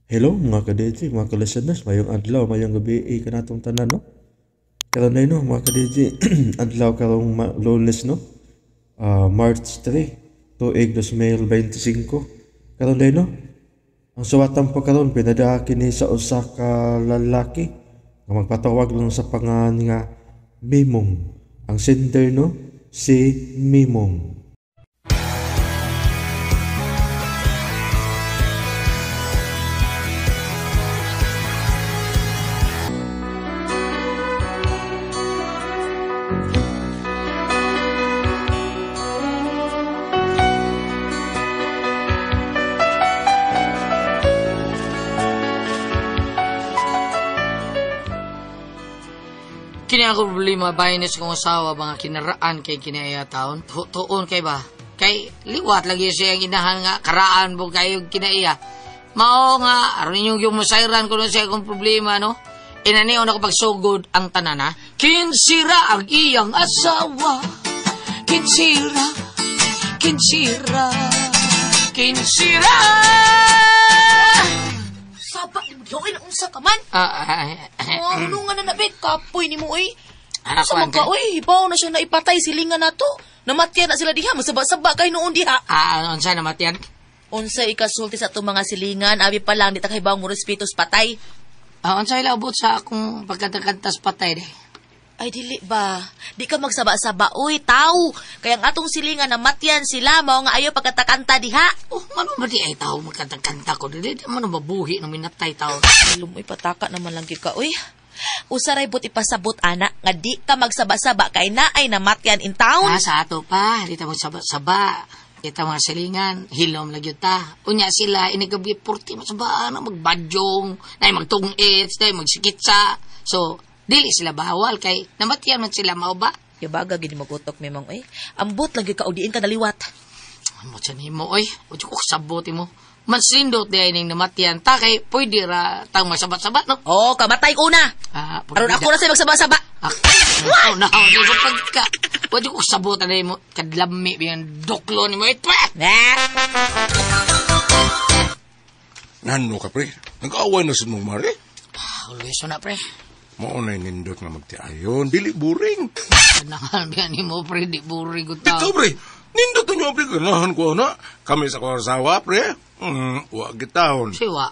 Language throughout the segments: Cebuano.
Hello mga ka-DJ, mga ka-listeners, mayong adlaw, mayong gabi kanatong tanan, no? Karon na no, mga ka-DJ, adlaw karong Lunes, no? March 3, tuig 2025. Karon na no, ang suwatan pa karon pinadaa kini sa usa ka lalaki nga magpatawag lang sa pangalan nga Mimong. Ang sender, no, si Mimong. Kini ako problema bahin sa kong asawa mga kinaraan kay kiniaya taon. Tuon kay ba? Kay liwat lagi siya ang inahan nga karaan mo kayo kinaiya. Mao nga aron ninyong yung musayran kuno siya akong problema, no? Inanion ako pagsugod ang tanan, ha? Kinsira ang iyang asawa. Kinsira, kinsira, kinsira. Saba ni mo, diyoy na unsa ka man. Oh, nga na nabit, kapoy ni mo, oy. Anak Sa ko, mga, oy, hibaw na siya na ipatay silingan na to. Namatyan na sila diha, masaba-saba kay noon diha. Unsa namatyan? Unsa ikasulti sa atong mga silingan, abi pa lang, di ta kahibaw mo respeto sa patay. Unsa ila ubot sa akong pagkantakantas patay, di? Ay, dili ba? Di ka magsaba-saba, oy, tao. Kaya ang atong silingan, namatyan sila, mao nga ayaw pagkatakanta diha. Oh, mano ba di ay tao magkantakanta ko? Dili, di man mabuhi nung minatay tao. Lumoy, pataka naman lang gyud ka, oy. Usaray but ipasabot, ana, nga di ka magsaba-saba kay naay namatyan in town. Sa ato pa, di ta magsaba-saba. Di ta mga silingan, hilom lagi ta. Unya sila, inigabi purti masabaan, magbadyong, na magtungit, na magsikitsa. So, dili sila bawal kay namatyan man sila mao ba? Yabaga gid magutok memang oy. Ambot lang gyud ka og diin ka naliwat. Ambot sa nimo oy. Udyo ko sabot mo. Mansindot di ay ning namatyan ta kay pwede ra tang masabat-sabat, no? Oh, kamatay ko na. Aron ako na say magsaba-saba. Oh, na di ko pagka. Udyo ko sabot ani mo kadlami biyan duklo nimo itwe. Nano ka pre? Nag-away na sa mong mare? Always na pre. Mao na nindot nga magtiayon, dili buring. Kanang biyan nimo pre, di buring ko tao. Dito pre, nindot nyo pre, ganahan ko na. Kami sa asawa pre, wa gitahon. Siwa.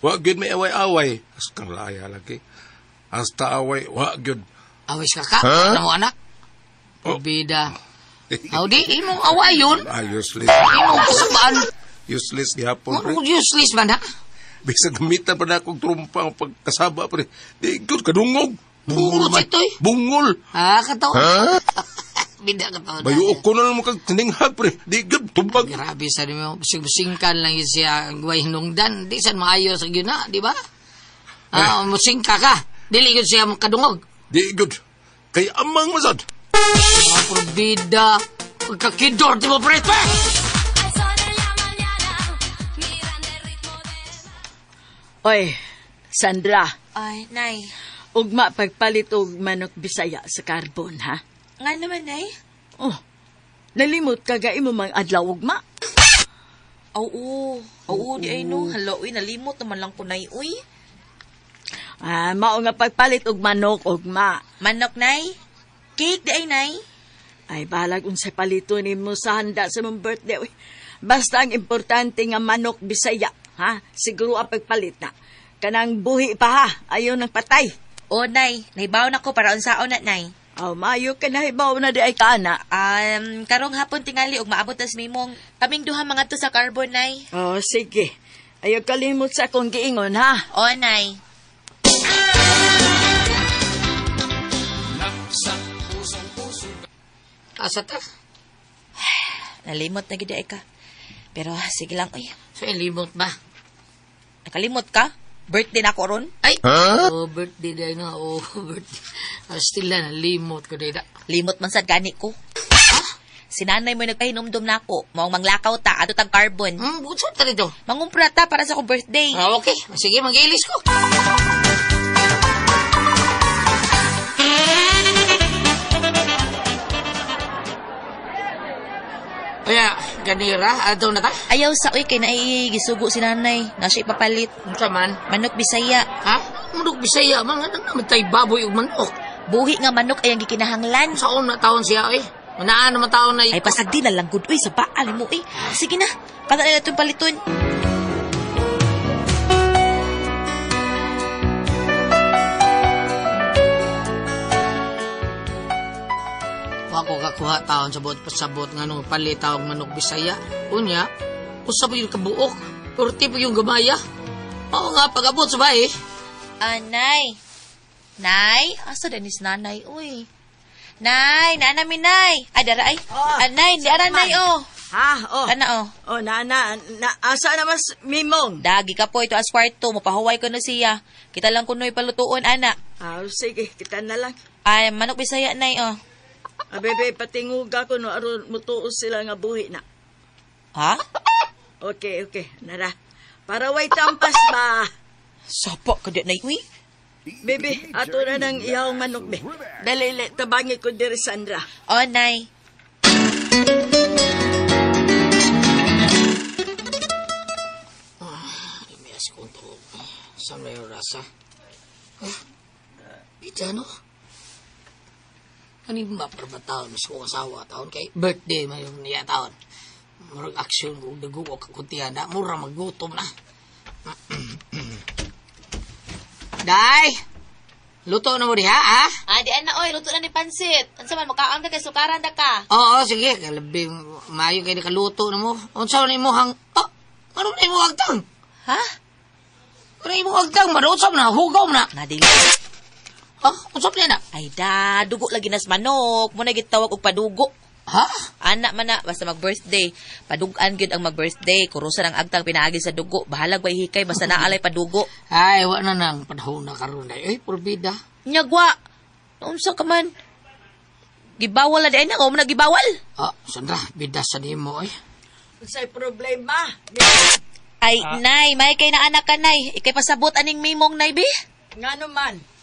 Wa gyud may away-away. Hasta laya lagi. Hasta away, wa gyud. Awis ka ka? Huh? Ano mo anak? Oh. Bida. Aw di, imong awayon. Useless. Imong kasabaan. Useless gihapon pre. Useless man ha? Bisa gamitan pa na akong trumpa ang pagkasaba, pre. Di, good, kadungog. Bungol man. Bungol. Kataw. Huh? Bida kataw. Bayuok ko na lang makagtininghag, pre. Di, good, tumbag. Grabe sa nimo. Busing-busingkan lang yun siya. Guway hinungdan. Di saan maayos ang yun na, di ba? Musingka ka. Dili yun siya makadungog. Di, good. Kay amang masad. Mga probida. Pagkakidor, di mo, pre. Oy, Sandra. Ay, Nay. Ugma pagpalit og manok Bisaya sa karbon, ha? Nga naman, Nay. Oh, nalimot ka ga imo mang adlaw ugma. Oo, oo, di ay no. Hala, uy, nalimot naman lang ko, Nay, uy. Mao nga pagpalit og manok ugma. Manok, Nay? Cake di ay, Nay? Ay, balag unsay palito nimo sa handa sa mong birthday, uy. Basta ang importante nga manok Bisaya, ha? Siguro ang pagpalit na. Kanang buhi pa, ha? Ayaw ng patay. O, Nay. Nahibaw na ko para unsaon na, Nay. Oh, mayo ka nahibaw na di ay kana. Karong hapon tingali og maabot tas mimong. Kaming duha mga to sa carbon, Nay. Oh, sige. Ayaw kalimot sa akong giingon, ha? O, Nay. Asa ta? Nalimot na gid ay ka. Pero sige lang, oy. So, limot ba? Nakalimot ka? Birthday na ako ron? Ay! Huh? Oh, birthday day na. Oh, birthday. Still na, nalimot ko day na. Limot man sad gani ko. Ha? Si nanay mo nagpahinumdum na ako. Maong manglakaw ta, ato tag carbon. Budsot ta dito. Mangumpra ta para sa akong birthday. Okay. Sige, mag-ilis ko. Kaya, Ganira, adto na ta? Ayaw sa oy kay naay gisugo si nanay. Na siya ipapalit. Unsa man? Manok Bisaya. Ha? Manok Bisaya man nga naman tay baboy ug manok. Buhi nga manok ay ang gikinahanglan. Saon na taon siya eh? Manaan naman taon na Ay pasagdi na lang gud uy sa baal mo eh. Sige na, kada na itong paliton. Wa ko kakuha taon sa buot pasabot nga nung palit tawag manok Bisaya. Unya, usa pa yung kabuok. Purti pa yung gamaya. Oo nga, pag-abot sa bahay. Anay. Nay, asa danis nanay uy. Nay, naana mi nay. Ay dara ay. Oh, Anay, di ara nay oh. Ha? Oh. Ana oh. Oh, nana, na, asa na mas mimong? Dagi ka po ito as kwarto, mapahuway ko na siya. Kita lang kunoy palutuon ana. Ah, sige, kita na lang. Ay, manok Bisaya nay oh. Ah, bebe, patinguga ko no, aron mutuo sila nga buhi na. Ha? Okay, okay, nara. Para way tampas ba? Sapa ka di nay uy. Bebe, ato na nang ihaw manok, be. Dali, tabangi ko diri, Sandra. Oh, nay. Imias kong tuog. Saan may rasa? Ah, pita no? Ano yung maparba taon? Mas kong asawa taon kay birthday may niya taon. Murag action kung dugo o kakuntihan na. Mura maggutom na. Day! Luto na mo diha, ha? Ah, di ana oy, luto na ni pansit. Unsa man mukaon ka kay sukaran da ka. Oo, sige. Kalabing maayo kay nakaluto na mo. Unsa man imong oh, ano man imong agtang? Ha? Ano imong agtang? Marusa man na, hugaw man na. Nadili. Ha? Unsa man na? Ay da, dugo lagi nas manok. Mo na gitawag og padugo. Ha? Ana man na, basta mag-birthday. Padugan gyud ang mag-birthday. Kurusan ang agtang pinaagi sa dugo. Bahalag way hikay, basta naalay padugo. Ay, wa na nang panahon na karon day. Ay, porbida. Nyagwa. Unsa ka man? Gibawal na di ay na, mo na gibawal. Ah, Sandra, bida sa nimo ay. Unsay problema? Ay, nay, may kay na anak ka, nay. Ikay pasabot aning mimong, nay, bi? Ngano man?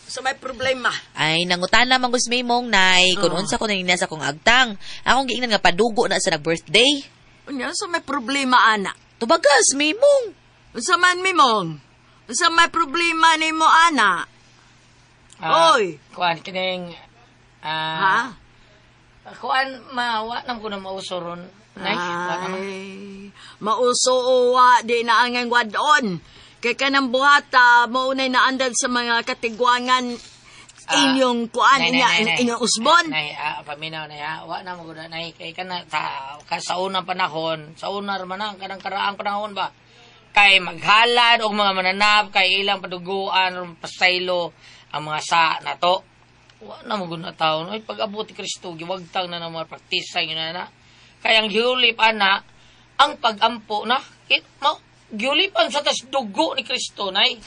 Sa may problema. Ay, nangutana man gus mimong, nay. Kung unsa ko nang sa akong agtang. Akong giingnan nga padugo na sa nag-birthday. Unya, sa may problema, ana. Tubagas, mimong. Unsa man, mimong? Unsa may problema nimo, ana? Oy! Kuan kining Ha? Kuan ma wa nam ko na mauso ron. Nay, wa naman. Ay, mauso uwa, di na ang wadon. Kay kanang buhata, maunay naandad sa mga katigwangan inyong kuan, Nay, nay, nay, nay. inyong usbon. Nay, paminaw nay ha. Wa na mo gud nay kay kana sa ka, sa unang panahon, sa una ra man ang kanang karaang panahon ba. Kay maghalad og mga mananap kay ilang paduguan ron pasaylo ang mga sa nato. Wa na mo gud na taon. Oy pag-abot ni Kristo giwagtang na ng mga praktisa yun na na. Kay ang giulip ana ang pagampo na kit mo giulipan sa tas dugo ni Kristo nay.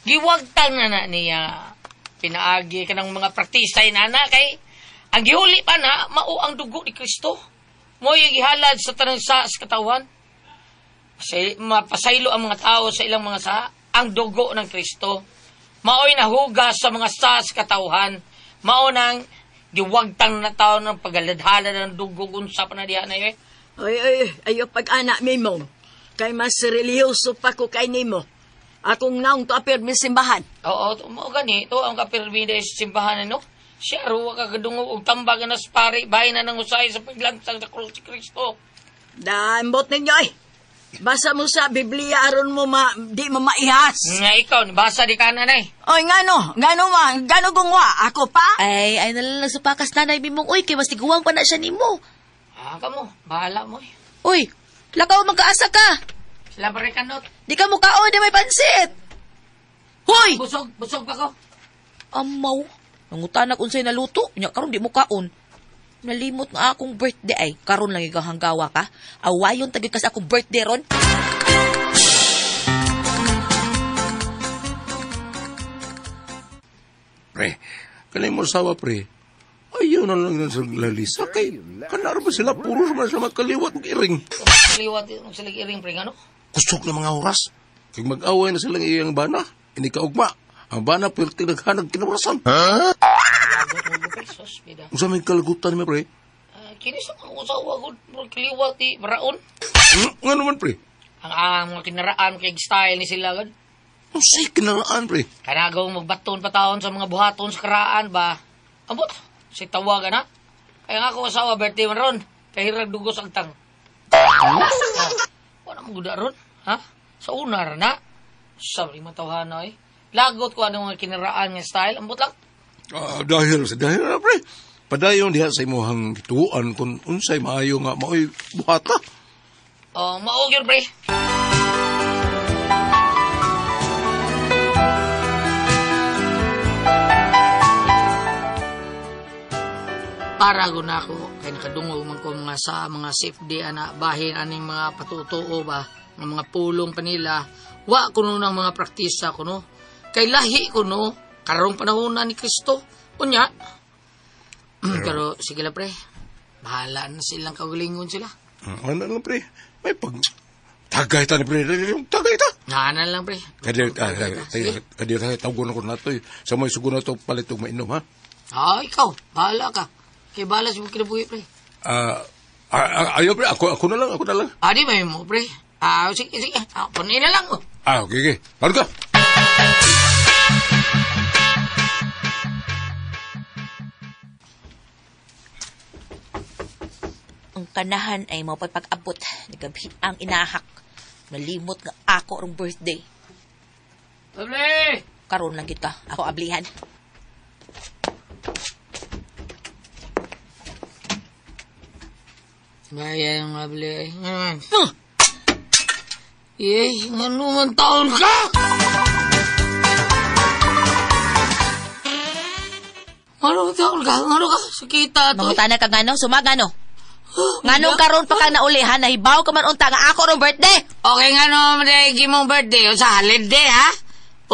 Giwagtang na na niya pinaagi kanang mga praktisa na kay ang gihuli pa na mao ang dugo ni Kristo. Mo'y gihalad sa tanang sa katawan. Mapasaylo ang mga tao sa ilang mga sa ang dugo ng Kristo. Mao'y nahugas sa mga sa katawhan. Mao nang giwagtang na tao ng pagaladhala ng dugo unsa pa na diha na eh. Oy, oy, ayo pag-ana, mimong. Kay mas relihiyoso pa ko kay nimo. Akong naong to apir mi simbahan. Oo, mao gani to ang kapirmida sa simbahan ano. Siya ruwa ka kadungog og tambag na sa pari bahin na nang usay sa paglansang sa krus si Kristo. Dambot ninyo ay. Basa mo sa Biblia aron mo di mo maihas. Nga ikaw, basa di ka na nay. Oy, ngano? Ngano ma? Ngano gungwa? Ako pa? Ay, ay nalang nagsupakas nanay mimong. Uy, kay mas tiguang pa na siya nimo. Ah, kamo, bahala mo eh. Uy, lakaw magkaasa ka. Sila pa rin kanot. Di ka mukaon, di may pansit. Hoy! Busog, busog pa ko. Amaw. Nangutanak unsay naluto, nya karon di mo kaon. Nalimot nga akong birthday ay karon lang igahanggawa ka. Awayon tagid ka sa akong birthday ron. Pre, kanay mo sawa, pre. Ayaw na lang sa lalisa kay kanaro ba sila puro man sila magkaliwat og iring. Liwat yung sila iring pre, ano? Kusog na mga oras. Kay mag-away na silang iyang bana, ini kaugma. Ang bana perti naghanag kinabrasan. Lagot mo pesos, bida. Unsa may kalagutan mi pre? Kini sa mga usawa ko, kiliwat di, maraon. Nga naman, pre? Ang mga kinaraan kay style ni sila, gud. Unsay kinaraan, pre? Kanagaw magbaton pa taon sa mga buhaton sa karaan ba? Ambot, si tawagan ha? Kaya nga ako asawa, birthday man ron. Kahirag dugos ang tang. Wala mo guda ron, ha? Sa una ra na. Sa lima tawhana eh. Lagot ko anong mga kinaraan nga style. Ambot lang. Dahil sa dahil na, pre. Padayon diha sa imuhang gituan kung unsay maayo nga maoy buhata. Oh, mao gyud, pre. Para ko na ako, kay nakadungog man ko mga sa mga safety ana bahin aning mga patutuo ba, ng mga pulong panila, wa kuno ng mga praktisa kuno. Kay lahi kuno karong panahon na ni Kristo. Unya. Pero sige lang pre, bahala na silang kaugalingon sila. Ano lang pre, may pag tagay ta ni pre, tagay ta. Naanan lang pre. Kadir tawagon ako na to. Sa may sugo na to palit og mainom ha. Ah, ikaw, bahala ka. Kay bahala sa kinabuhi pre. Ayaw pre, ako na lang, Di may mo pre. Sige, sige. Punin na lang. Oh. Okay, okay. Ano ka? Ang kanahan ay mao pag-abot. Nagabi ang inahak. Nalimot nga ako rong birthday. Abli! Karon lang gid ka. Ako ablihan. Gaya yung abli. Eh, ano man taon ka? Ano taon ka? Ano ka? Sakita to. Mangutana ka ngano? Sumagano? Nganong karon pa kang naulihan, nahibaw ka man unta nga ako rong birthday. Okay nga no, madayagi mong birthday. Usa holiday, ha?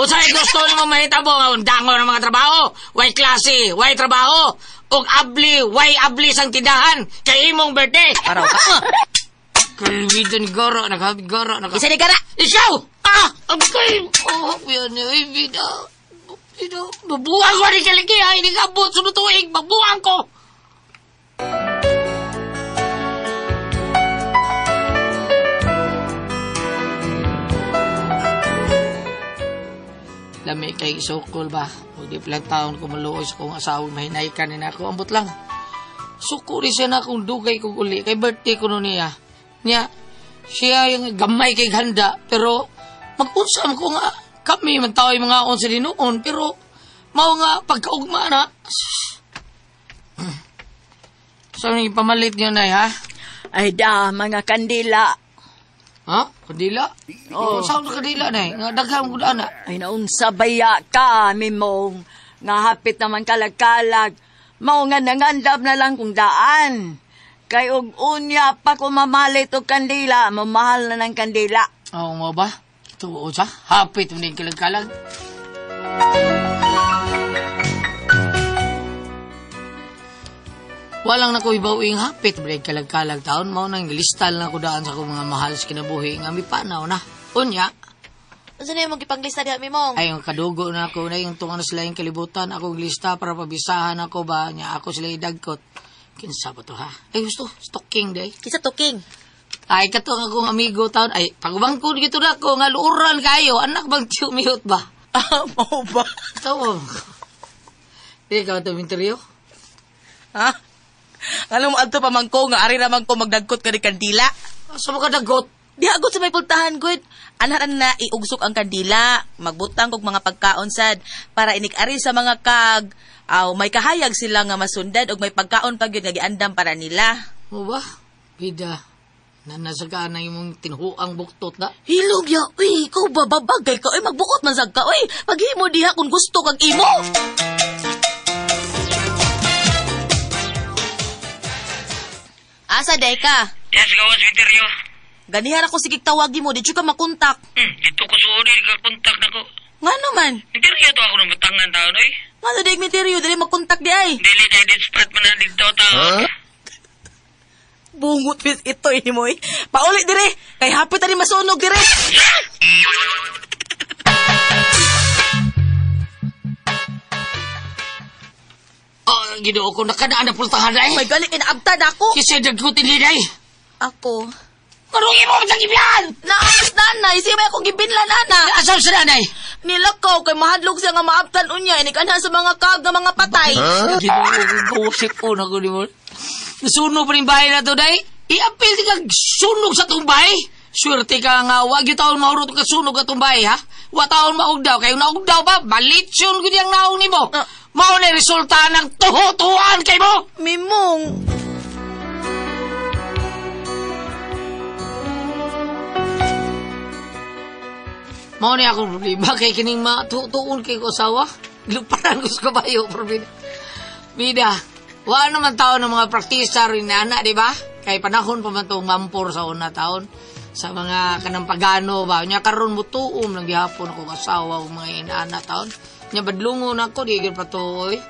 Usa gusto nimo mahitabo nga undango ng mga trabaho. Way klase, way trabaho. Og abli, way abli sang tindahan kay imong birthday. Araw ka. Kalbidon goro, naghabit goro, naka. Isa ni gara. Ikaw! Ah! Ang kay... Oh, yan, ay, bida. Bida. Mabuang ko ni kaliki, ha? Hindi ka abot, sunod tuig. Mabuang ko! Lami kay isukol ba? O di palang taon ko maluoy sa kong asawa, mahinay ka ni ako. Ambot lang. Suko rin siya na akong dugay kong uli. Kay birthday ko nun niya. Niya, siya yung gamay kay ganda. Pero, mag-usam ko nga. Kami, man tao yung mga on sa dinuon. Pero, mao nga, pagkaugma na. So, yung pamalit niyo na, ha? Ay da, mga kandila. Ha? Kandila? Oh. Saan sa kandila na eh? Nga daghang ko na. Ay naunsa baya ka, mimong. Nga hapit naman kalag-kalag. Mao nga nangandam na lang kung daan. Kay og unya pa ko mamalit og kandila, mamahal na ng kandila. Oo mo ba? Ito sa hapit mo din kalag-kalag. Walang na ko ibawing hapit, break kalag-kalag taon. Mao nang listal na ko daan sa akong mga mahal sa kinabuhi. Nga mi panaw na. Unya. Unsa na yung gipanglista diha, Mimong? Ay, yung kadugo na ako na yung tungan na sila yung kalibutan. Akong lista para pabisahan ako ba. Nya ako sila idagkot. Kinsa ba to ha? Ay gusto, stalking day. Kinsa talking? Ay, katong akong amigo taon. Ay, pagbangkod gito na ako nga luuran kayo. Anak bang tiyumihot ba? Ah, mao ba? Tawo. Di ka ito interview? Ha? Alam mo, adto pa man ko, nga ari naman ko magdagkot ka ni kandila. Asa mo ka dagkot? Di agod sa may pultahan, good. Anhan na iugsok ang kandila. Magbutang kog mga pagkaon sad para inig-ari sa mga kag. Aw, may kahayag sila nga masundan og may pagkaon pa gyud nga giandam para nila. Mo ba? Bida. Nanasagaan na imong tinhuang buktot na. Hilog ya, uy, ikaw ba babagay ka? Uy, magbuot man sad ka, uy. Maghimo diha kung gusto kag imo. Asa day ka? Yes, gawas interview. Ganihan ako sige tawagi mo, di ka makontak. Dito ko suod ka kontak nako. Nga naman? Interview to ako ng batangan taon oy. Nga na di interview, dili makontak di ay. Dili kay dit spot man na dito taon. Huh? Bungot bis ito ini mo eh. Pauli dire, kay hapit ani masunog dire. Oh, Ginoo ko nakanaan na pultahan ay. May galik inaabtan ako. Kisay dagkutin liday. Ako. Anong imo sa gibian? Naayos nanay, siya may akong gibinla nana. Asam sa nanay? Nilakaw kay mahadlok siya nga maabtan unya inig anha sa mga kag nga mga patay. Ginoo ko ko na ko nimo. Nasunog pa rin bahay na to day. Iapil di kag sunog sa tong bahay. Swerte ka nga wag gyud taon mahurot ka sunog atong bahay ha. Wa taon maugdaw kayo naugdaw pa balitsyon gud ang naong nimo. Mao na resulta ng tuho-tuhan kay mo. Mimong. Mao ni akong problema kay kining matutuon kay ko asawa. Giluparan ko sa kabayo problema. Bida, wa naman taon ng mga praktisa rin na di ba? Kay panahon pa man tong mampor sa una taon sa mga kanang pagano ba. Nya karon mo tuom lang gihapon ako asawa ug mga inaana taon. Nya badlungon ako di gyud patuoy.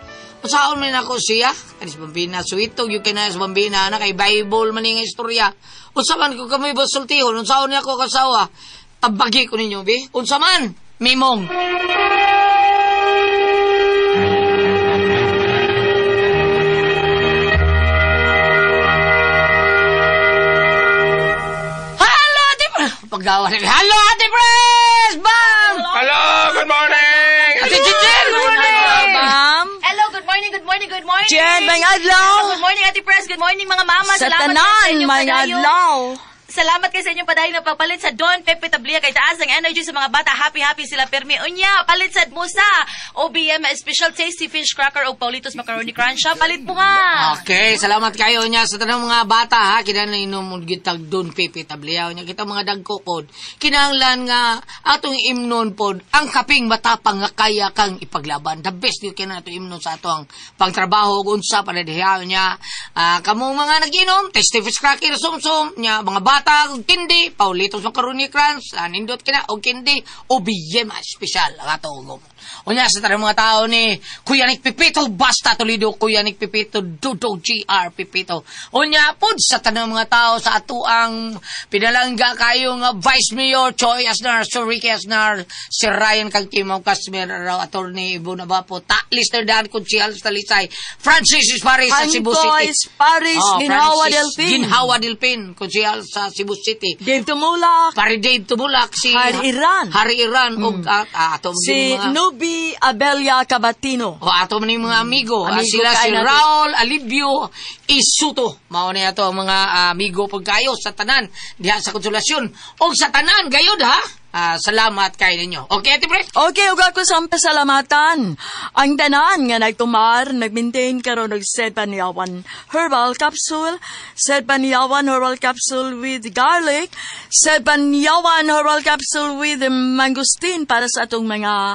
Usaon man ako siya kani sa Bambina, suitog yung kina sa Bambina na kay Bible man nga istorya. Unsa man ko kami basultihon, unsaon niya ako kasawa. Tabagi ko ninyo, bi. Unsa man, Mimong. Hello, Ate Pres! Paggawa na. Hello, Ate Pres! Bam! Hello, good morning! Ate Chichen, good morning! Ma'am. Hello, good morning, good morning, good morning. Jen, may adlaw. Good morning, Ate Pres. Good morning, mga mama. Sa Salamat kayo sa tanan, inyong may padayon. adlaw. Salamat kayo sa inyong padayon na pagpalit sa Don Pepe Tablia kay taas ang energy sa mga bata. Happy happy sila permi. Unya, palit sad mo sa OBM Special Tasty Fish Cracker o Paulitos Macaroni Crunch. Palit mo nga. Okay, salamat kayo niya sa tanang mga bata ha. Kinahanglan inom gitag Don Pepe Tablia niya kita mga dagko pod. Kinahanglan nga atong imnon pod ang kaping matapang nga kaya kang ipaglaban. The best gyud kina ato imnon sa ato ang pangtrabaho ug unsa panadihaw niya. Kamong mga nag-inom, Tasty Fish Cracker sumsum niya mga bata og kindi, Paulitos Macaroni Crunch, nindot kina og kindi, OBM special ang ato ugom. Unya sa tanang mga tao ni Kuya Nick Pipito, basta Toledo, Kuya Nick Pipito, Dudo GR Pipito. Unya pod sa tanang mga tao sa atuang pinalangga kayo nga Vice Mayor Choi Asnar, Sir Ricky Asnar, Sir Ryan Kagkimaw, Casmer Araw, Attorney Ibo Nabapo, Ta Lister Dan Kunsial Talisay, Francis Paris sa Cebu Angkoy City. Paris, Ginhawa Francis Delfin. Ginhawa Delfin, Kunsial sa Cebu City. Dave Tumulak. Pare Dave Tumulak, si Hari Iran. Hari Iran, og ato Si mga Nubi Abelia Cabatino. O ato man yung mga amigo. Amigo sila si kayo natin. Raul Alibio Isuto. Mao na ato ang mga amigo pagkayo sa tanan diha sa konsolasyon. Og sa tanan gayud ha. Salamat kay ninyo. Okay, Ate Pre? Okay, ug ako sa pasalamatan. Ang tanan nga nagtumar, nagmaintain karon og Sedpanyawan Herbal Capsule, Sedpanyawan Herbal Capsule with garlic, Sedpanyawan Herbal Capsule with mangosteen para sa atong mga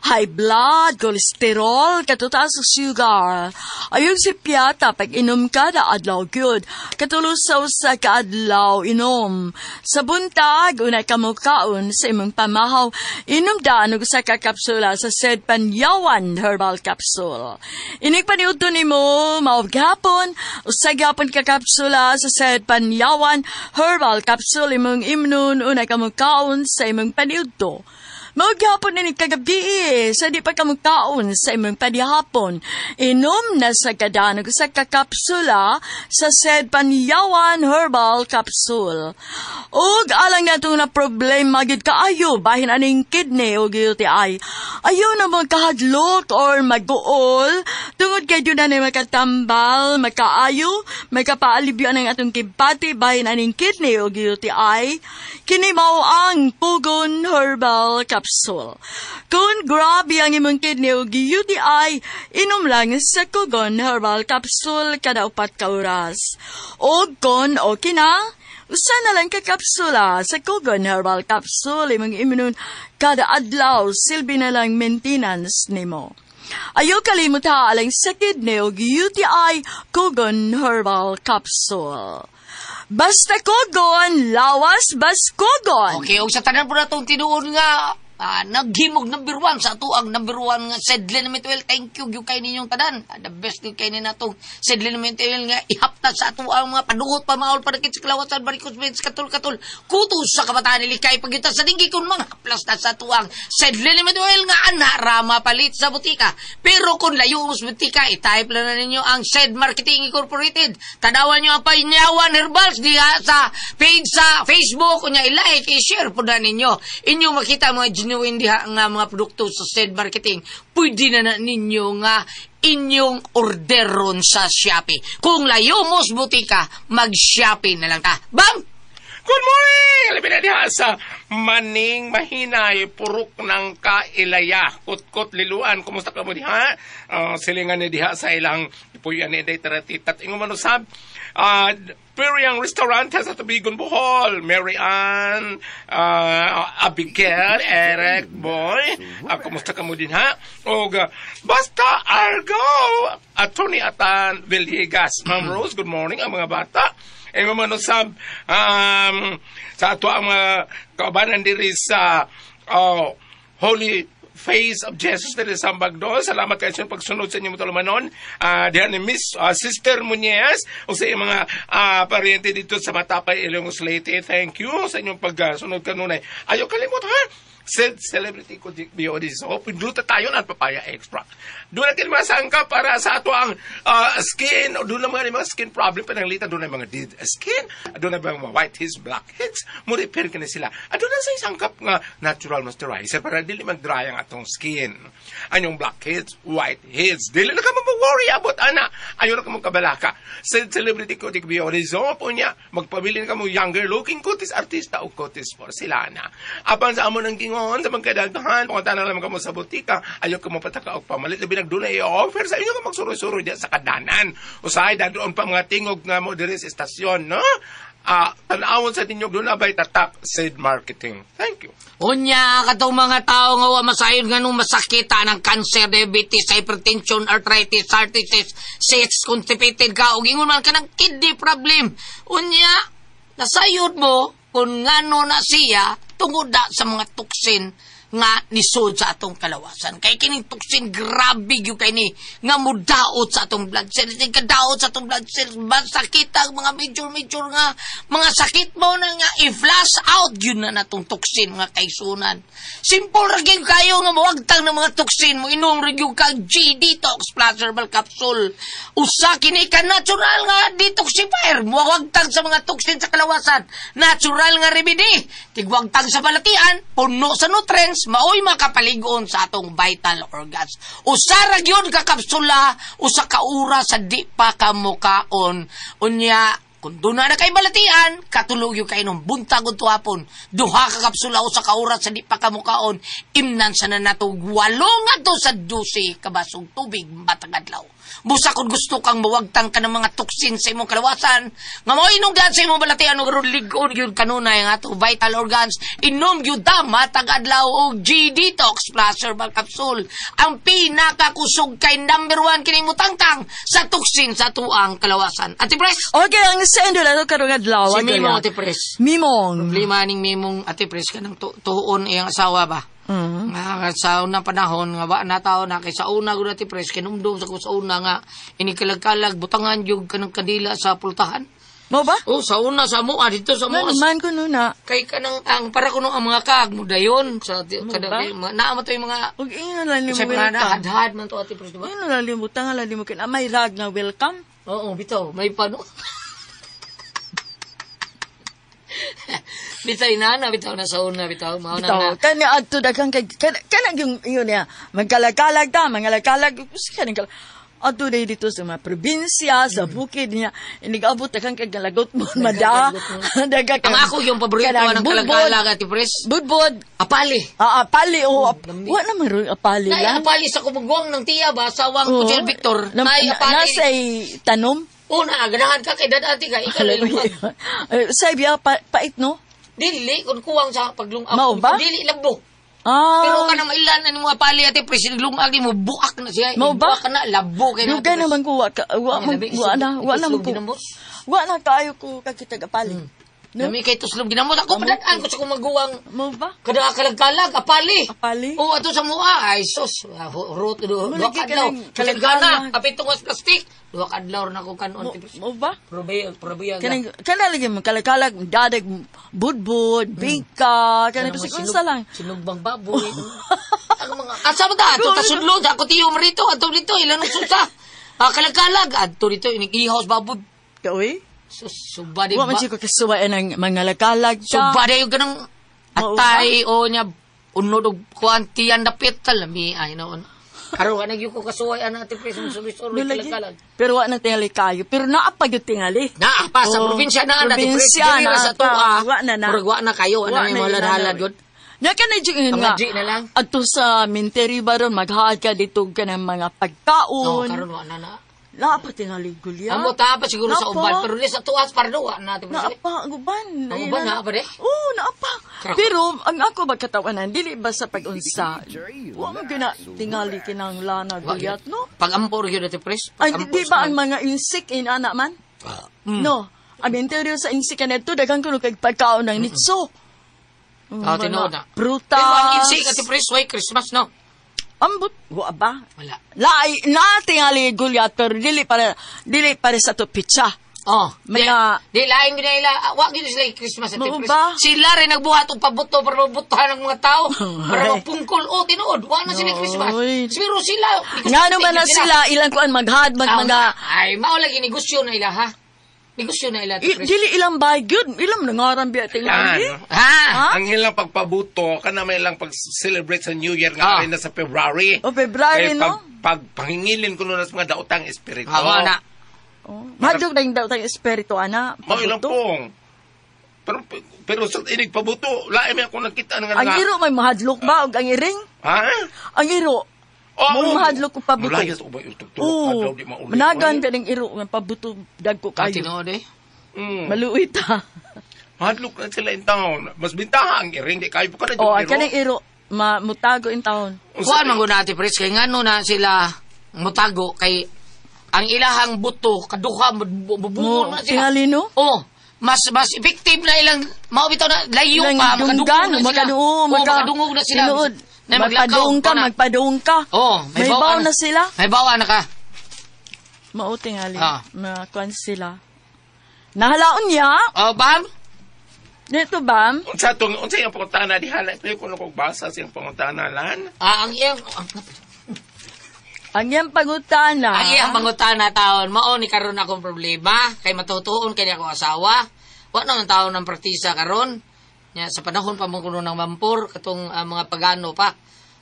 high blood, cholesterol, katutaas sa sugar. Ayun si Piata, pag inom kada adlaw gyud. Katulusaw sa kaadlaw inom. Sa buntag, unay kamukaon sa imong pamahaw, inom daan og usa ka kapsula sa Sedpanyawan Herbal Capsule. Inig paniudto nimo mao gihapon, usa gihapon ka kapsula sa Sedpanyawan Herbal Capsule imong imnon unay kamukaon sa imong paniudto. Mao gihapon ni kagabi sa di pa kamukaon sa imong panihapon. Inom na sa kadan og usa ka kapsula sa Sedpanyawan Herbal Capsule. Ug alang nato na problema gid kaayo bahin aning kidney ug UTI. Ayaw na magkahadlok or maguol tungod kay doon na makatambal, makaayo, makapaalibyo ang atong kibati bahin aning kidney ug UTI. Kini mao ang Pugon Herbal Capsule. Kung grabe ang imong kidney ug UTI, inom lang sa Pugon Herbal Capsule kada 4 ka oras. Og kon okay na, usa na lang ka kapsula sa Pugon Herbal Capsule imong imnon kada adlaw, silbi na lang maintenance nimo. Ayaw kalimot ha alang sa kidney ug UTI Pugon Herbal Capsule. Basta Kugon, lawas bas Kugon. Okay, og sa tanan po na itong tinuod nga Naghimog number 1 sa ato ang number 1 nga Sed Liniment Oil. Thank you gyud kay ninyong tanan. The best gyud kay ni natong Sed Liniment Oil nga ihapta sa ato ang mga paduot pa maol panakit sa kalawasan, varicose veins, katul-katul, kuto sa kabataan, nilikay pagyuta sa dinggi kun mga haplas na sa ato ang Sed Liniment Oil nga ana rama palit sa butika. Pero kung layo mo sa butika, i-type lang na ninyo ang Sed Marketing Incorporated. Tanawan nyo ang Painyawan Herbals diha sa page sa Facebook, kunya i-like, i-share po na ninyo. Inyong makita mga genuine diha nga mga produkto sa Sed Marketing. Pwede na ninyo nga inyong orderon sa Shopee. Kung layo mo sa butika, mag-Shopee na lang ta. Bam! Good morning! Labi na diha sa Maning Mahinay, Purok ng Kailaya, Kutkot, Liluan. Kumusta ka mo diha? Silingan ni diha sa ilang ipuyan ni Day Taratitat. Ingo manusab, Piriang Restaurant sa Tubigon, Bohol. Mary Ann, Abigail, Eric, Boy. Kumusta ka mo din ha? Og, basta Argo, Attorney Atan Villegas. Ma'am Rose, good morning ang mga bata. Ingo manusab, sa ato ang mga kaubanan diri sa Holy Face of Jesus diri sa Bagdo. Salamat kayo sa pagsunod sa inyong tulumanon. Diyan ni Miss Sister Muñez o sa inyong mga paryente dito sa Matapay, Ilongos, Leyte. Thank you sa inyong pagsunod kanunay. Ayaw kalimot ha. Said celebrity ko BOD. So, pinduta tayo ng papaya extra. Doon na mga sangka para sa ato ang skin. Doon na mga skin problem. Pananglitan doon na mga dead skin. Doon na mga white heads, black heads. Mo-repair ka na sila. At doon na sa isang cup nga natural moisturizer para dili mag-dry ang atong skin. Anyong black heads, white heads. Dili na ka mo worry about ana. Ayaw na ka mong kabalaka. Said celebrity ko BOD. So, po niya, magpabilin ka mo younger looking kutis artista o kutis porcelana. Apan sa amo ng gingon sa magkadaghan, punta na lang kamo sa butika, ayaw ka mo pataka og pamalit, labi nagdunay i-offer sa inyo ka magsuroy-suroy diya sa kadanan. Usahay, doon pa mga tingog nga mo diri sa estasyon, no? Tanawon sa ninyo, doon na ba'y tatak Said Marketing. Thank you. Unya, katong mga tao nga wa masayod nga nung masakita ng cancer, diabetes, hypertension, arthritis, heart disease, SIDS, constipated ka, o ingon man ka ng kidney problem. Unya, nasayod mo kung ngano na siya tungod na sa mga toxin nga nisod sa atong kalawasan. Kay kining toxin, grabe gyud kay ni nga mudaot sa atong blood cells. Kadaot sa atong blood cells, masakit ang mga major nga mga sakit mo na nga i-flush out yun na natong toxin mga kaisunan. Simple ra gyud kayo nga mawagtang ng mga toxin mo, inom ra gyud ka G-Detox Plus Herbal Capsule. Usa kini ka natural nga detoxifier, muwagtang sa mga toxin sa kalawasan. Natural nga remedy, tigwagtang sa balatian, puno sa nutrients, maoy makapaligon sa atong vital organs. Usa ra gyud ka kapsula, usa ka oras sa di pa ka mukaon. Unya, kung doon na kay balatian, katulog yung kayo nung buntag o tuwapon. Duha ka kapsula usa ka oras sa di pa ka mukaon. Imnan sa na natog 8 ngadto sa 12 kabasong tubig matag adlaw. Busa kung gusto kang mawagtang ka ng mga toxin sa imong kalawasan, nga moinom dyan sa imong balatian og aron lig-on gyud kanunay ang ato vital organs, inom gyud ta matag adlaw og G-Detox Plus Herbal Capsule. Ang pinakakusog kay number 1 kini mutangtang sa toxin sa tuang kalawasan. Ate Pres? Okay, ang sendo na ito karong adlaw. Si Mimong, Ate Pres. Mimong. Problema ning Mimong, Ate Pres, kanang tuon iyang asawa ba? Nga sa unang panahon nga wa na tao na kay sa una gud Ate Pres kinumdum sa ko sa una nga inikalagkalag butangan jud kanang kandila sa pultahan. Mo ba? Oh, sa una sa mua dito sa mua. Man ko na. Kay kanang ang para kuno ang mga kaag mo dayon sa kada naa man to yung mga og ino lang nimo welcome. Hadhad man to Ate Pres, di ba? Ino lang nimo tanga lang nimo kin may rag na welcome. Oo, bitaw may pano. Bitay na bitaw na sa una bitaw mao na na. Kani adto daghan kay kanang yung yun niya magkalagkalag ta mangalagkalag kanang adto day dito sa mga probinsya sa bukid niya inigabot daghan kay galagot mo mada. Ang ako yung paborito ng kalagkalag Ate Pres. Budbud. Apali. Apali o wa na man apali lang. Nay apali sa kumugwang ng tiya ba sa wang Kuya Victor. Nay apali. Nasa tanom. Una, ganahan ka kay dad-ati ka, ikaw lulungag. Sabi, pait, no? Dili, kung kuwang sa paglungag. Mao ba? Dili, labo. Ah. Pero ka na mailan na mga pali, Ate Pres, lungag mo, buak na siya. Mao ba? Buak na, labo. Luga naman ko, wa na kayo ko kakitag apali. No? Lami kay tuslob ginamot. Ako padaan ko sa kumaguwang Mo ba? kada kalag-kalag, apali. Apali? Oo, ato sa mua. Ay, sus. Rot, Mo duha lagi ka adlaw. kanang Kalag-gana. kalag-kalag. Kapitong was plastic. Duha ka adlaw na ko kanon. Mo, mo ba? Probiya, probiya. Kanang kana lagi mo kalakalag dadag budbud, bingka, kanang bisag unsa lang. Sinugbang baboy. Ang mga asa ba ta? Ato ta sudlon sa ako tiyo rito, ato dito ilan ang susa. Ah, kalag-kalag adto dito inig ihaw sa baboy. Kaoy? Sus, suba di Wa man ba? siya ko kasuway ng mga lakalag ka. Suba di yung ganang Mao ba? atay o niya unod og kuan tiyan dapit kalami ay noon. Karon wa nagyud ko kasuway ana ati pres suri-suri No, lagi. kalag-kalag. Pero wa na tingali kayo. Pero naa pa gyud tingali. Naa pa sa Oh, probinsya na ana ati pres probinsya diri ra naa sa pa. tuwa. Wa na na. Murag wa na kayo ana may mahalad-halad gyud. Nya ka na jud Mga nga. G na lang. Adto sa Minteri baron maghaad ka dito ka ng mga No, pagkaon. karon wa na na. Naa pa tingali gulya. Amo ta pa siguro sa Naa pa. uban pero di sa tuas pardo wa na ati pres. Naa pa ang uban. Ang uban, naa pa di? Oo, naa pa. Krak. Pero ang ako magkatawanan dili ba sa pag-unsa. Wa mo gina tingali kinang lana Wa gulyat gyud. no? Pag-ampor gyud ati pres. Ay, Pag-ampor di ba sa- ang mga insect inana man? No. Ang interior sa insect na ito, daghan kuno kay pagkaon ng nitso. Ah, tinuod na. Prutas. Pero ang insect ati pres way Christmas no. Ambot, wa ba? Wala. Laay, na tingali gulyat, pero dili para sa to pitsa. Oh, Mga- di lain gyud nila. Ah, wa gyud sila Christmas ati Mao pres. ba? Sila rin nagbuhat og pabuto para mabutuhan ang mga tao para Ay. mapungkol. Oh, tinuod, wa na sila Christmas. Oy. Pero sila Nga naman na sila, ilang kuan maghad, mag Ah, mga, ay mao lagi negosyo na ila ha. Negosyo na ila ati I, pres. dili ilang bay gyud, ilang nangaram biya tingali. Yan. Ha? Ha? Ang ilang pagpabuto, kana may ilang pag-celebrate sa New Year Ah. nga rin na sa February. O, February, Kay no? Pag, pahingilin ko nun sa mga daotang espiritu. Ah, wa na. Oh. Madlok na yung daw tayong espiritu, ana. Mao ilang Pabuto. pong. Pero pero sa inig pabuto, lain may ako nakita nga Ang iro may mahadlok ba og ang iring? Ha? Ang iro. Oh, Mo mahadlok ko pabuto. Mulayas o ba yung tugtulok Oo. adlaw di mauli. Managan ka ng iro nga pabuto dagko Ah, kayo. tinuod eh. Maluoy ta. Mahadlok na sila in town. Mas bintaha ang iring di kayo pa ka na Oh, ang kanang iro ma mutago in town. Kuan man gud ati pres kay ngano na sila mutago kay ang ilahang buto kaduha mabubungol Mo na sila. tingali no? Oh, mas mas effective na ilang mao bitaw na layo Ilang pa makadungog dunggan, na sila. makadungog, Oh, makadungog na sila. Tinuod. Na maglakaw Magpadung ka, pa na. magpadung ka. Oh, may, may baw baw na sila. May bawa na ka. Mao tingali. Ah. Makuan sila. Nahalaon niya. Oh, bam. Dito ba? Unsa tong unsa iyang pangutana diha la ko kuno kog basa sa iyang pangutana lan. Ah, ang iyang Ang iyang pangutana. ang iyang pangutana taon mao ni karon akong problema kay matutuon kay ako asawa. Wa na ang taon ng praktisa karon. Nya sa panahon pa mo kuno ng mampor katong mga pagano pa.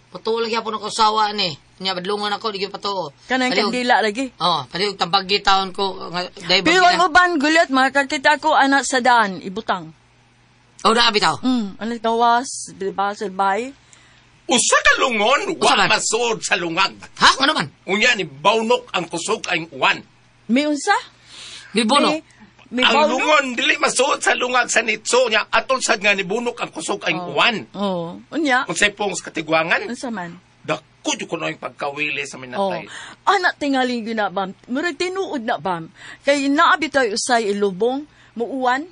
Patuo lagi hapon ako asawa ni. Nya badlungon ako di gyud patuo. Kanang Palihog- kandila lagi. Oh, palihog tambagi taon ko nga dahil Pero ang uban gulyat makakita ko anak sa daan ibutang. Oh, naa bitaw. Ano gawas, di ba, bay? Usa ka lungon Usa wa man? masuod sa lungag. Ha? Ano man? Unya ni bawnok ang kusog ang uwan. May unsa? May bono. May Ang bawno? lungon dili masuod sa lungag sa nitso niya atol sad nga ni bunok ang kusog ang uwan. Oo. Unya, Unsay pong sa katigwangan? unsa man? Dako jud kuno ang pagkawili sa Oh. minatay. Anak tingali gyud na bam. Murag tinuod na bam. Kay naabi tayo usay ilubong, muuwan.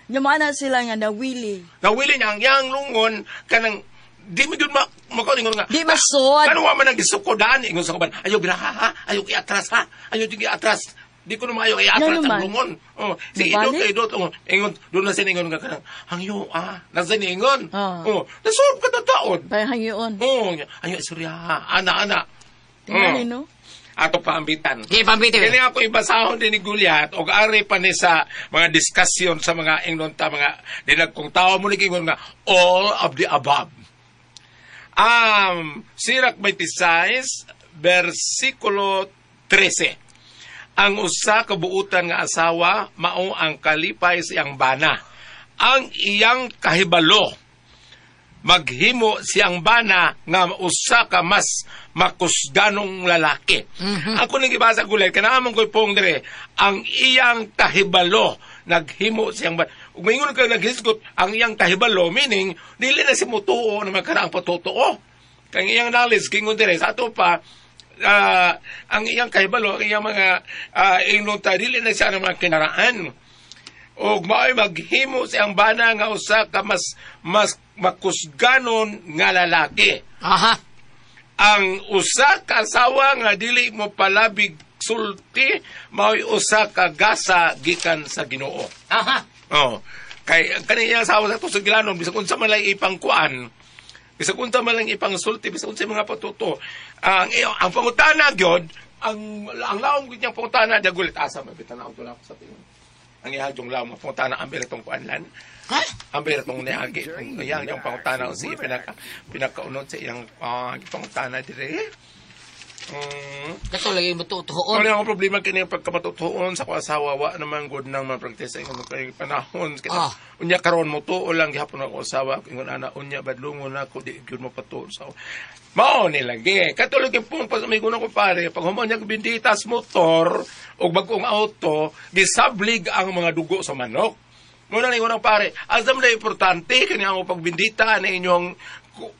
Nya maana sila nga nawili. Nawili niya ang iyang lungon kanang di mo jud ma makaingon nga. Di masuod. Kano wa man ang gisukodan ingon sa kaban. Ayaw biraha ha, ayaw iatras ha, ayaw jud iatras. Di ko na maayo iatras Ngano ang man? lungon. Oh, si Mabalik? idot idot oh, ingon doon na siningon nga kanang hangyo ah, nasa niingon. Ah. Oh, nasulb ka na taon. Bay hangyoon. Oh, ayaw istorya ha, ana ana. Tingali no. Ato paambitan. Okay, pambiti. Kini ako ibasahon din ni Goliath og ari pa ni sa mga discussion sa mga ingnon ta mga dinagkong tao mo ni ingon nga all of the above. Sirak 26 versikulo 13. Ang usa ka buutan nga asawa mao ang kalipay sa iyang bana. Ang iyang kahibalo maghimo siyang bana nga usa ka mas makusganong lalaki. Ako ning gibasa gulet kana among koy pong dire ang iyang kahibalo naghimo siyang bana. Ug maingon ka naghisgot ang iyang kahibalo meaning dili na si mutuo na magkaraang patutuo. Kang iyang knowledge kingon dire sa ato pa ang iyang kahibalo ang iyang mga ingnon ta dili na siya ng mga kinaraan. Og mao'y maghimo siyang bana nga usa ka mas mas makusganon nga lalaki. Aha. Ang usa ka asawa nga dili mo palabig sulti mao'y usa ka gasa gikan sa Ginoo. Aha. Oh. Kay ang kaniyang asawa sa Tusugilanon bisag unsa man lang ipangkuan, bisag unsa man lang ipangsulti, bisag unsa mga patuto. Ang pangutana gyud, ang laom gyud niyang pangutana dagulit asa mabitan ako tulak sa tingin. Ang iyang yung laom nga pangutana ang tong kuan lan. Ha? Ang tong niagi. Ang iyang yung pangutana si pinakaunod sa iyang pangutana dire. Kato lagi mo tutuon. Wala akong problema kini pagkamatutuon sa ko asawa wa naman gud nang ma-practice sa ingon kay panahon kita. Unya karon mo tuo lang gihapon ako asawa ingon ana unya badlungon ako di gyud mo patuo sa mao ni lagi. Katulog yung pong pas may ko pare pag human niya binditas motor og bag-ong auto gisablig ang mga dugo sa manok. Muna ni unang pare, asam na importante kani ang pagbindita na inyong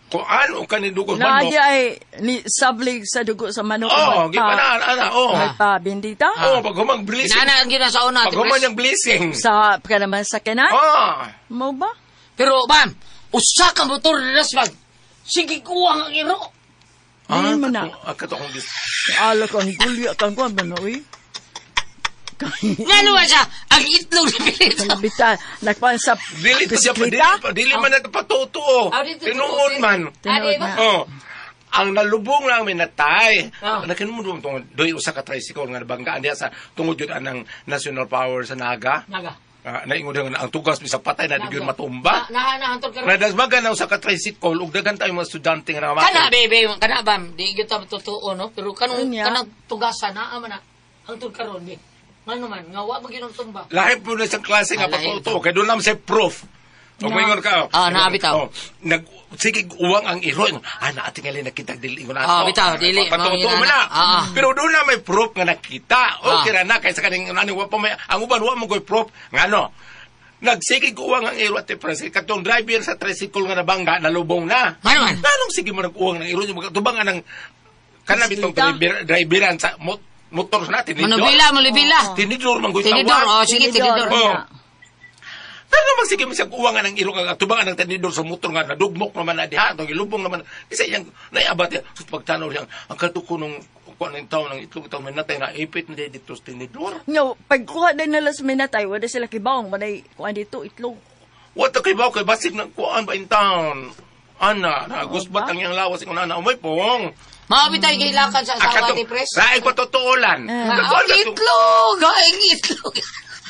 kuan o kani dugo sa manok. Naadi ay ni sablig sa dugo sa manok. Oh, gipanaan ana, oh. May pa bindita. Oh, pag humang blessing. Inana ang ginasauna. Pag human yung blessing. Sa kanaman sa kanan. Ah. Mo ba? Pero, bam, usa ka motor na nasbag. Sige kuwang ang iro. Dili mo na. Kato akong gis. Ala ko ang gulya kang kuan ba no uy? Ngano ba siya? Ang itlog na pilito. Kalabitan. Nagkuan sa Dili to siya pa, dili, bisikleta? pa, dili man nagpatutuo. Ah, dito, Tinuod dito. man. Tinuod Ah, di ba? na. Oh. Ang nalubong lang may natay. Ah. Nakinumod mo tungod doy usa ka tricycle nga nabanggaan diha sa tungod yun anang national power sa Naga. Naga. Naingon nga ang tugas bisag patay na di gyud matumba. Na na hantod karon. Nadasbagan na usa ka tricycle ug daghan tayo mga estudyante nga Kana namatay. bebe, kana bam, di gyud ta totoo no, pero kanong Unya. kanang tugasan naa man na hangtod karon bi. Ngano man nga wa magyud ang tumba. Lahi po na siyang klase nga Ah, lahi. patuto. Kaya doon lang siya proof. O moingon ka. Ah, naa, bitaw. Oh, nag, sige, uwang ang iro. Ingon, ah, naatingali nakita dili ingon ato. Ah, bitaw, dili. Patuto Mga mo na. inana. Ah, ah. Pero doon na may proof nga nakita. Okay Ah. ra na kaysa kaning ano wa pa may ang uban wa mo koy proof ngano. Nagsigig uwang ang iro at Francis katong driver sa tricycle nga nabangga nalubong na. Ngano man? Nganong sige mo nag-uwang ng iro tubang anang kana bitong Bisikleta. driveran sa motor na tinidor. Manubila, manubila. Tinidor man koy Tinidor, tawag. oh sige, tinidor. Oh. Pero naman sige mo siya uwangan ng ilong ang tubangan ng tinidor sa motor nga nadugmok naman na diha itong ilubong naman kasi iyang naiabat niya so pagtanaw siya ang katuko nung kuan ng taon ng itlog taon may natay na ipit na dito sa tinidor. No, pagkuha din nila sa minatay, wala sila kibawang, manay kuan dito itlog. What the kay ba kay basig ng kuan ba in town? Ana, na gusbat ang iyang lawas ingon ana umay pong. Mao bitay gilakan sa asawa Akatong ti pres. laing patutuolan. Ah, ang itlog, ang itlog.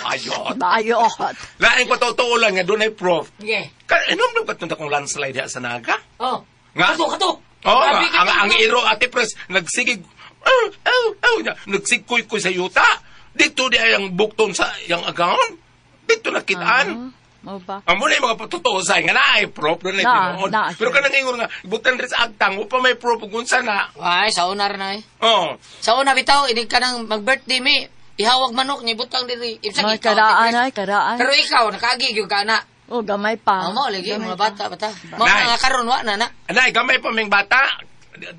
Ayot. Bayot. Laing patutuolan nga dunay proof. Okay. Ka inom katong akong landslide diha sa Naga. Oh. Nga? Kato, kato. Oo, Grabe ka, ang iro ate pres nagsigig oh, oh, oh, nagsigkoy-koy sa yuta. Dito di ay ang bukton sa yang agahon. Dito nakitaan. Mo ba? Ang muna yung mga patotoo sa nga na ay proof doon ay Na, tinuod. na, Pero kanang ingon nga butan rin sa agtang wa pa may proof kung unsa na. Ay, sa una ra na eh. Oh. Sa una bitaw, inig ka nang mag-birthday mi. Ihawag manok ni butang diri. Ibsag Mga ikaw, karaan Ate ay, karaan. Pres. Pero ikaw nakaagi gyud ka na. Oh, gamay pa. Oh, mao lagi Gamay mga pa. bata bata. Mao Nice. nga karon wa na na. Anay gamay pa ming bata.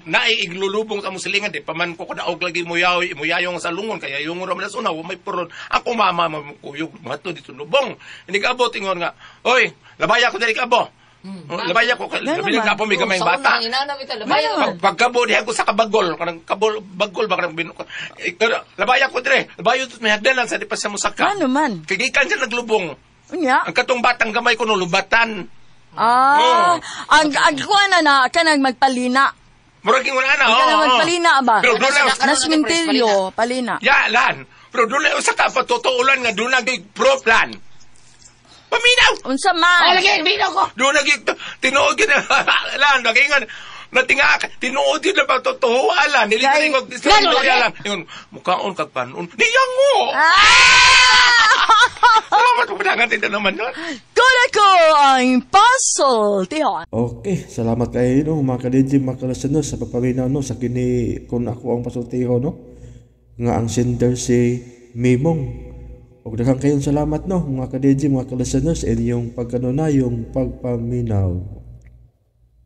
Naay iglulubong sa musilingan di pa man ko kadaog lagi muyaw muyayong sa lungon kaya yung ra man sa una wa may puron ako mama mo kuyog mato dito lubong hindi ka abot ingon nga oy labaya ko diri ka abo. Oh, labaya ko Nga labi naman. na po may gamay Sa una bata. ang inana bitaw labay. Pag pagkabo diha ko sa kabagol kanang kabol bagol ba kanang binu eh, pero, labaya ko dire labayo may hagdanan sa di pa siya musaka. Ano man? Kay gikan siya naglubong. Unya. Ang katong batang gamay ko no lubatan. Ah, Oh. ang kuan na na kanang magpalina. Murag ingon ana. Ang oo, kanang oo. magpalina ba? Pero doon na Nasmintilyo, palina. Ya, lan. Pero doon na usa ka patutuulan nga doon na gyud proof lan. Paminaw. Unsa man? Oh, lagi binaw ko. Doon na gyud tinuod gyud lan nagingon natinga tinuod gyud na patutuhuan lan. Dili Kay- ka ning istorya lan. Ingon mukaon kag panon. Niyango. Ah! Salamat po padangan tinda naman nun. Kuna ko ang puzzle, tihon. Okay, salamat kayo no, mga ka-DJ, mga ka-listeners sa pagpaminaw no, sa kini kung ako ang pasultiho no, nga ang sender si Mimong. Og daghang kayong salamat no, mga ka-DJ, mga ka-listeners, inyong pagkanuna, yung pagpaminaw.